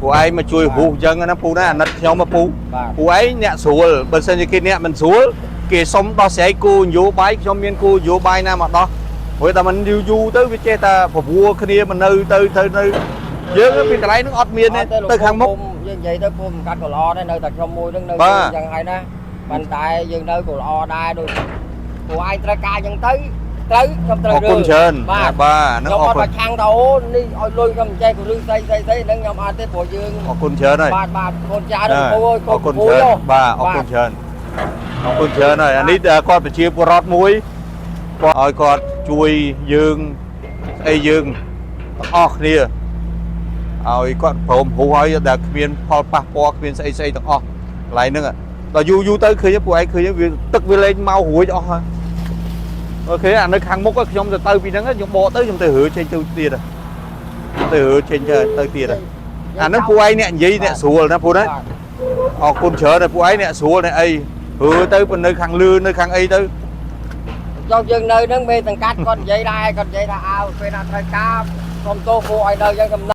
ពួកឯងមកជួយហ៊ូសអញ្ចឹងណាពូណាអាណិតខ្ញុំមកពូ បាទ ពួកឯងអ្នកស្រួលបើសិនជាគេអ្នកមិនស្រួលគេសុំដោះស្រាយគោលនយោបាយខ្ញុំមានគោលនយោបាយណាមកដោះព្រោះតែមិនយូរយូរទៅវាចេះតែប្រវួរគ្នាមកនៅទៅទៅនៅយើងពីកន្លែងហ្នឹងអត់មានទេទៅខាងមុខ យើងនិយាយទៅភូមិកាត់ក៏ល្អដែរនៅតែខ្ញុំមួយហ្នឹងនៅ បាទ អញ្ចឹងហើយណាប៉ុន្តែយើងនៅក៏ល្អដែរដូចពួកឯងត្រូវការអញ្ចឹងទៅត្រូវខ្ញុំត្រូវ អរគុណច្រើន បាទ បាទហ្នឹង ខ្ញុំ អរគុណ អត់បាច់ខាំងទៅអូនេះឲ្យលុយខ្ញុំចេះក៏ឬស្អីស្អីស្អីហ្នឹងខ្ញុំអត់ទេព្រោះយើង អរគុណច្រើនហើយ បាទបាទកូនចៅនឹងពូអើយកូ អ ន ពូ រគុណច្រើន យោ បាទអរគុណច្រើនអរគុណច្រើនហើយអានេះគាត់ប្រជាពលរដ្ឋមួយគាត់ឲ្យគាត់ជួយយើងស្អីយើងទាំងអស់គ្នាឲ្យគាត់ព្រមហួសឲ្យដែលគ្មានផលប៉ះពាល់គ្មានស្អីស្អីទាំងអស់កន្លែងហ្នឹងដល់យូរយូរទៅឃើញពួកឯងឃើញវាទឹកវាលែងមករួចអស់ហើយ OK អានៅខាងមុខខ្ញុំទៅទៅពីហ្នឹងខ្ញុំបកទៅខ្ញុំទៅរើចេញទៅទៀតទៅរើចេញទៅទៀតអាហ្នឹងពួកឯងអ្នកនិយាយអ្នកស្រួលណាពួកណា បាទ អរគុណច្រើនដល់ពួកឯងអ្នកស្រួលអ្នកអីរើទៅប៉ុន្នៅខាងលឿនៅខាងអីទៅ ចុះយើងនៅហ្នឹងមេសង្កាត់គាត់និយាយដែរគាត់និយាយថាអើពេលណាត្រូវការសុំទោសពួកឲ្យនៅអញ្ចឹងកំ